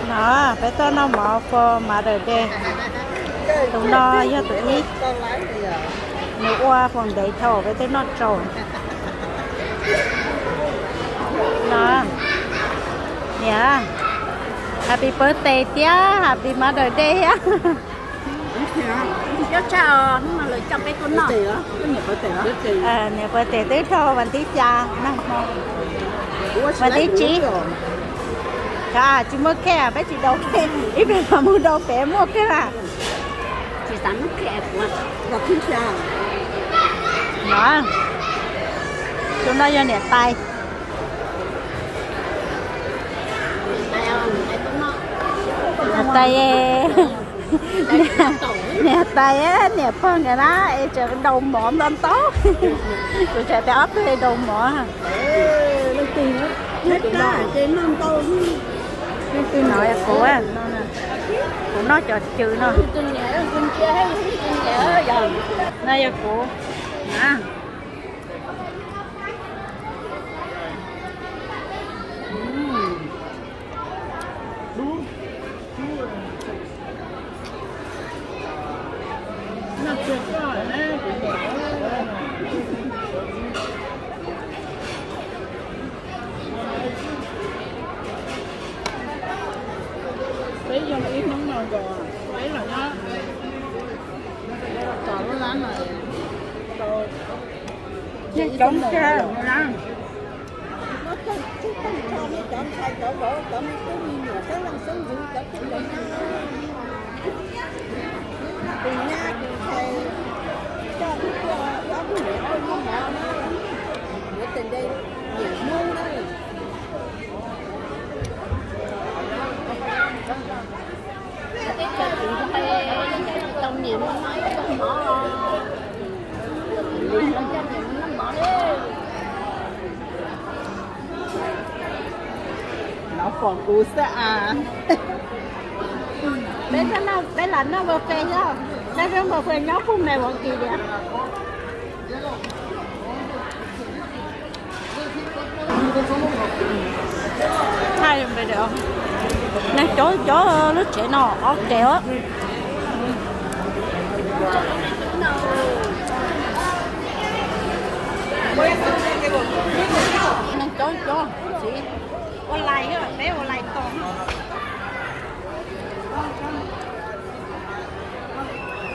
No peb tuaj noj mov for Mother's Day. Tus no yog tus ib, nws ua foos ntev dhau peb twb noj tsau. No, niam, happy birthday thiab happy Mother's Day thiab. Nyob tshaj os, hnub no lawv coj peb tuaj noj. Niam birthday twb dhau vas thib xya, vas thib tsib. Tsis muaj cake, peb tsis daus cake, ib pliag mam mus daus pem muaj cake na. Tsis xav muaj cake. No, tus no yog niam tais. Niam tais, niam tais, niam pog nkawd na es tseem daus mov ntau ntau. Kuv tsam tias ob tug daus mov. No yog kuv, kuv noj cov cw no. No yog kuv. Peb yog ib hnub no nkaus peb los nyob tom lub lab no. Coob kawg na. Cov ntxhais cov vauv cov me tub me nyuam xeeb leej xeeb ntxwv cov tub cov nyab, tus nyab tus ntxhais, coj kuv tuaj ob tug niam tuaj noj mov na, yuav tes nte niam Hmoob na. Tau niam mus noj ib tug mov, coj niam mus noj mov li. Nov pom kuv xwb as. Peb, peb lam noj buffet xwb, peb noj buffet nyob puag Milwaukee tiag. Neeg coob coob lub tsev no ob tsev os. Neeg coob coob, ua lais, peb ua lais tos.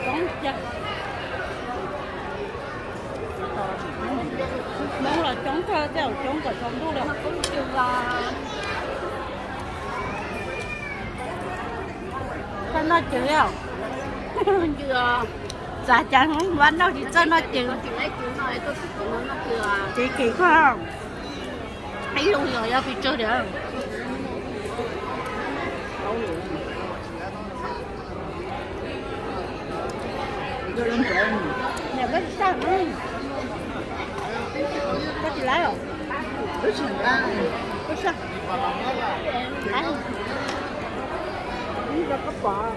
Coob tiag. Hmoob los coob kawg, tej zaum coob kom tsaus ntuj li. Txawj noj cw li os. Txav cas Hmoob vaj noj tsis txawj noj cw. Tsis kim koj. Ib lub los yog pis tsawg tiag. Niam koj tsis txawj, koj tsis laib os. Rau koj pom.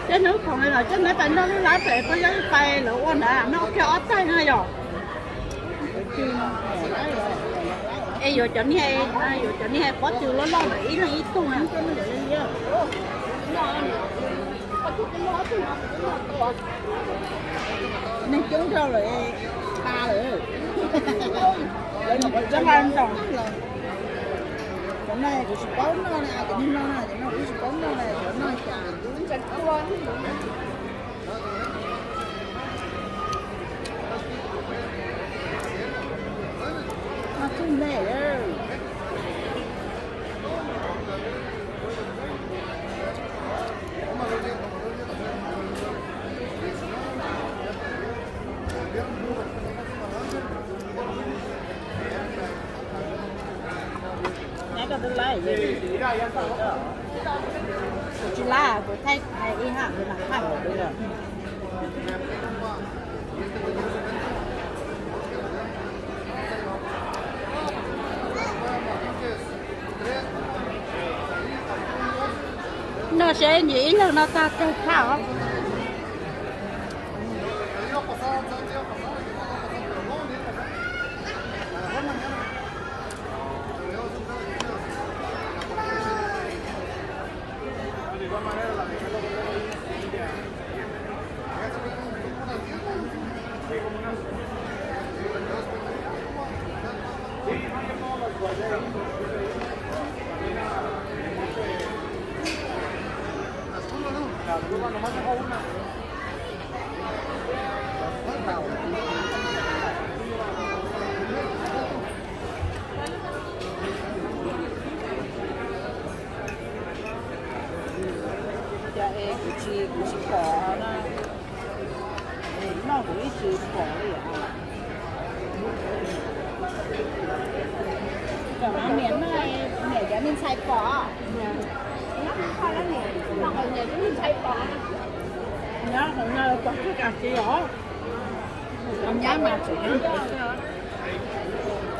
Tej hnub khoom los coj neb pais noj lub lab pem pog yab pais lawv ua ntawd, noj kiag ob tag no yom. Es yuav cov niag, yuav cov niag pob tw loj loj ntawd ib leeg ib tug na. Neeg coob dhau lawm, tas lawm. Lawv nyuam qhuav txog nqa ntau. Cov no kuv tsis paub noj na, cov niag no na, cov no kuv tsis paub noj na, cov no cas. Noj txog me. Tsis lab, kuv thaij ib hab mam thaij. No seb nws ib leeg no tag kawg tshaj os. Cas es kuv tsis, kuv tsis pom na. Es noj kuv ib tsis pom li os. Kom niam noj, niam cov me ntxhais pom. Noj qhov niam cov me ntxhais pom. Nyob hauv no pom txog kas tsis os. Nyab mas tseem,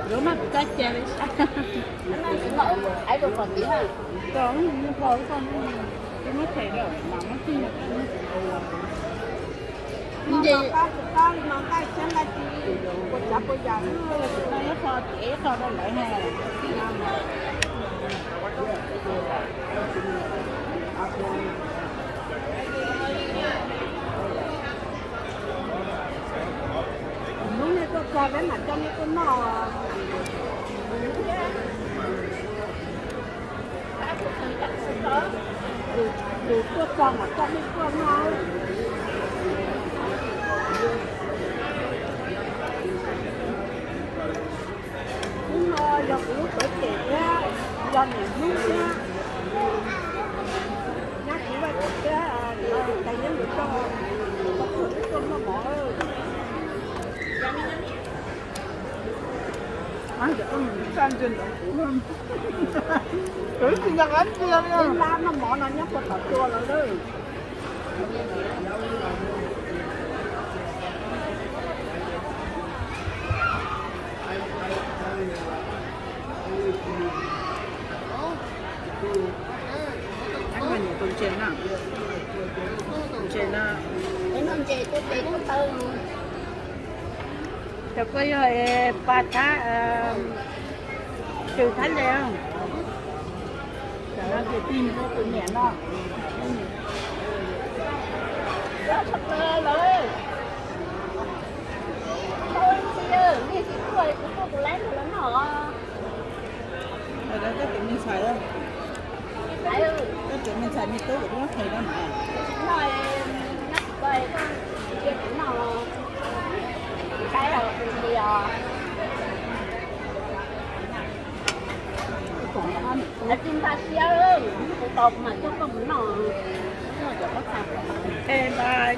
yuav mas kuv txaj cia li sab. Muab them lawm mam muab txij. Nce, ua tsav ua yam no, ib qho ces ib qho rau lawv na. Hnub nej tuaj txog peb mam coj nej tuaj noj. Yus tuaj txog mam coj nej tuaj noj. Hnub no yog kuv lub txawv cem thiab, yog niam hnub thiab, nyab txiv vaj tsev thiab, tais yeeb mus txog, tuaj noj mov. Ib lab noj mov no nyob puag tom tua lawm. Tus ntses na, tus ntses na. Cov koj yog pas thab, tus thab le. Cov no tus tij, tus niam no. Koj tus me ntxhais, koj tus me ntxhais me tub kuv twb muab qhia rau mas. Tsis npaj siab, kuv tau mas coj koj mus noj. Bye.